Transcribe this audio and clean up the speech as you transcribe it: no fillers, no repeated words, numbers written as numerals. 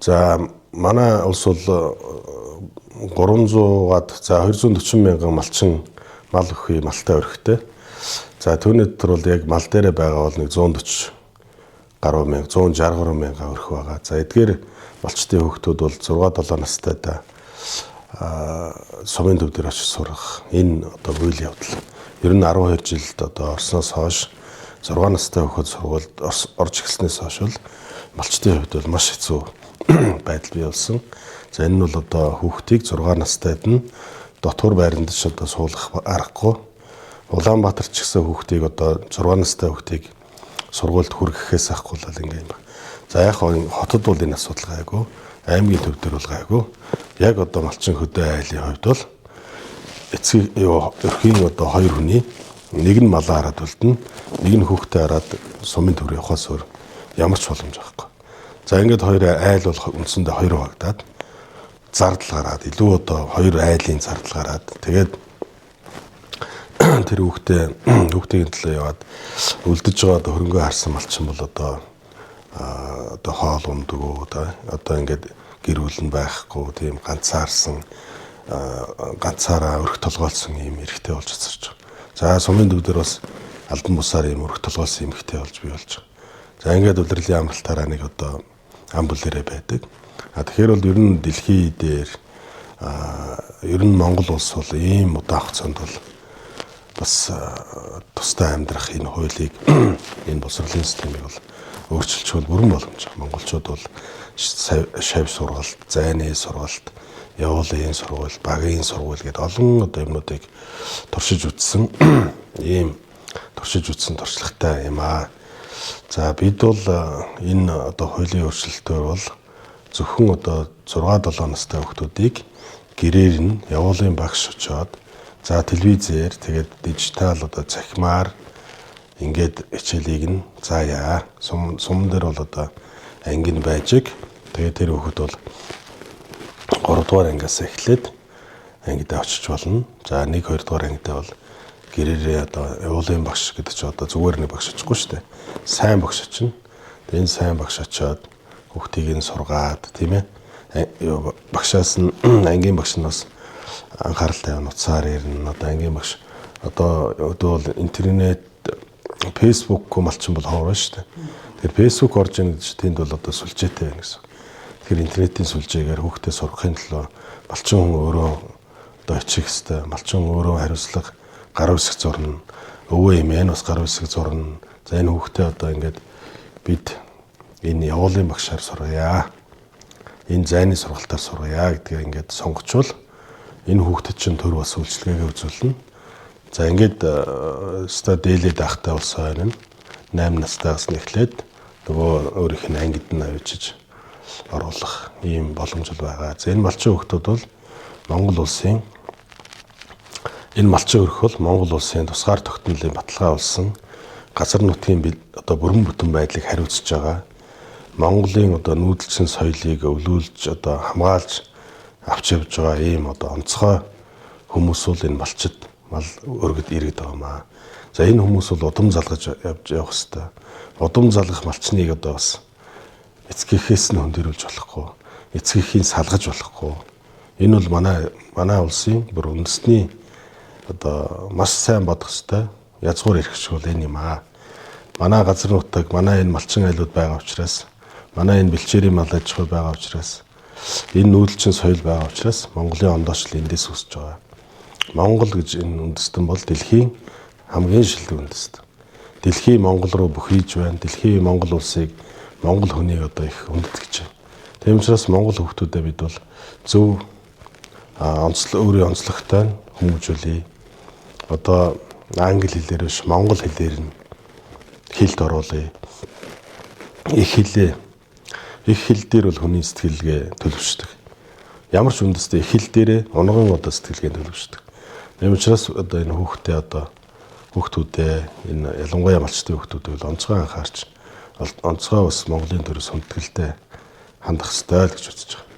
За, манай улс бол 300-аад, за, 240 мянган малчин, мал өхий, малтай өрхтэй. За, түүний дотор бол яг мал дээрээ байгаа бол нэг 140 гаруй мянга, 160 гаруй мянган өрх байгаа. За, эдгээр малчдын хүүхдүүд бол 6 7 настай да сумын төв дээр очиж сурах энэ одоо үйл явдал ер нь 12 жилд одоо орсноос хойш, 6 настай хүүхэд сургуульд орж эхэлснээс хойш бол малчдын хувьд бол маш хэцүү байдал бий болсон. За, энэ нь бол одоо хүүхдийг 6 настайд нь дотгор байранд ч одоо суулгах аргагүй. Улаанбаатар ч гэсэн хүүхдийг, одоо 6 настай хүүхдийг сургуульд хүргэхээс ахгүй л ингээ юм байна. За, яг хотод бол энэ асуудал гайгүй. Аймгийн төв дээр бол гайгүй. Яг одоо малчин хөдөө айлын хувьд бол эцэг өрхийн одоо хоёр хүний нэг нь малаа хараад үлдэнэ, нэг нь хүүхдээ хараад сумын төв рүү явахаас өөр ямар ч боломж байхгүй. За, ингээд хоёр айл бол үндсэндээ хоёр хуваагдаад, зардал гараад, илүү одоо хоёр айлын зардал гараад, тэгээд тэр хүүхдийн төлөө яваад үлдэж байгаа одоо хөрөнгөө харсан малчин бол одоо хоол ундаггүй, одоо ингээд гэр бүл нь байхгүй, тийм ганцаарсан, ганцаараа өрх толгойлсон ийм эрэгтэй болж царч байгаа. За, сумын төв дээр бас албан бусаар ийм өрх толгойлсон эмэгтэй болж бий болж байгаа. За, ингээд улирлын амралтаараа нэг одоо ам бүлэрээ байдаг. А тэгэхээр бол ер нь дэлхий дээр, ер нь Монгол улс бол ийм удаан хугацаанд бол бас тусдаа амьдрах энэ хуулийг, энэ боловсролын системийг бол өөрчилж бол бүрэн боломж. Монголчууд бол шавь сургалт, зайны сургалт, явуулын сургууль, багийн сургууль гэдээ олон одоо юмнуудыг туршиж үзсэн. Ийм туршиж үзсэн туршлагатай юм аа. За, бид бол энэ одоо хуулийн өөрчлөлтөөр бол зөвхөн одоо 6 7 настай хүүхдүүдийг гэрээр нь явуулын багш очоод, за, телевизээр, тэгээд дижитал одоо цахимаар ингээд хичээлийг нь заая. Сум дээр бол одоо анги нь байжиг. Тэгээд тэр хүүхэд бол 3 дугаар ангиас эхлээд ангидаа очиж болно. За, 1 2 дугаар ангидаа бол гэрээрээ одоо явуулын багш гэдэг чинь одоо зүгээр нэг багш очихгүй шүү дээ. Сайн багш очино. Тэгээд энэ сайн багш очиод хүүхдийг нь сургаад, тийм ээ. Багшаас нь, ангийн багш нь бас анхаарал тавина, утсаар ярина. Одоо ангийн багш одоо бол интернет, Facebook малчин бол ховор шүү дээ. Тэгэхээр Facebook орж ийн гэж тэнд бол одоо сүлжээтэй байна гэсэн. Тэгэхээр интернетийн сүлжээгээр хүүхдээ сургахын төлөө малчин хүн өөрөө одоо хичээх хэвээр, малчин өөрөө хариуцлага, гар үсэг зурна. Өвөө эмээ нь бас гар үсэг зурна. За, энэ хүүхдээ одоо ингээд бид энэ явуулын багшаар сургая. Энэ зайны сургалтаар сургая гэдгээ ингээд сонгочвол энэ хүүхдэд чинь төр бас үйлчилгээгээ үзүүлнэ. За, ингээд өстой дээлээд ахтай болсон байна. 8 настайгаас нь эхлээд нөгөө өөрийнх нь ангид нь авчиж оруулах ийм боломж байгаа. За, энэ малчин хүүхдүүд бол Монгол улсын, энэ малчин өрх бол Монгол улсын тусгаар тогтнолын баталгаа болсон газар нутгийн одоо бүрэн бүтэн байдлыг хариуцж байгаа, Монголын одоо нүүдэлчин соёлыг өвлүүлж, одоо хамгаалж авч явж байгаа ийм одоо онцгой хүмүүс бол энэ малчид, мал өргөд иргэд байгаа маа. За, энэ хүмүүс бол удам залгаж явж явах хэвээр. Удам залгах малчныг одоо бас эцгийнхээс нь хөндөрүүлж болохгүй. Эцгийнхийг салгаж болохгүй. Энэ бол манай улсын бүр үндэсний одоо маш сайн бодох хэвээр язгуур эрх шиг бол энэ юм аа. Манай газар нутаг, манай энэ малчин айлууд байгаа учраас, манай энэ бэлчээрийн мал аж ахуй байгаа учраас, энэ нүүдэлчин соёл байгаа учраас Монголын ондоочлол эндээс үүсэж байгаа. Монгол гэж энэ үндэстэн бол дэлхийн хамгийн шилдэг үндэстэн. Дэлхий Монгол руу бөхийж байна. Дэлхий Монгол улсыг, Монгол хүнийг одоо их хүндэтгэж байна. Тийм учраас Монгол хүүхдүүдэд бид бол зөв онцлог, өөрийн онцлогтой хүмүүжүүлье. Одоо англи хэлээр биш, монгол хэлээр нь хэлд оруулъя. Их хэлээ, их хэл дээр бол хүний сэтгэлгээ төлөвшдөг. Ямар ч үндэстэй их хэл дээрээ унган одоо сэтгэлгээ төлөвшдөг. Тийм учраас одоо энэ хүүхдээ, одоо хүүхдүүдээ, энэ ялангуяа малчдын хүүхдүүдийг бол онцгой анхаарч, онцгой бас Монголын төрөс хүндэтгэлтэй хандах ёстой л гэж үзэж байгаа.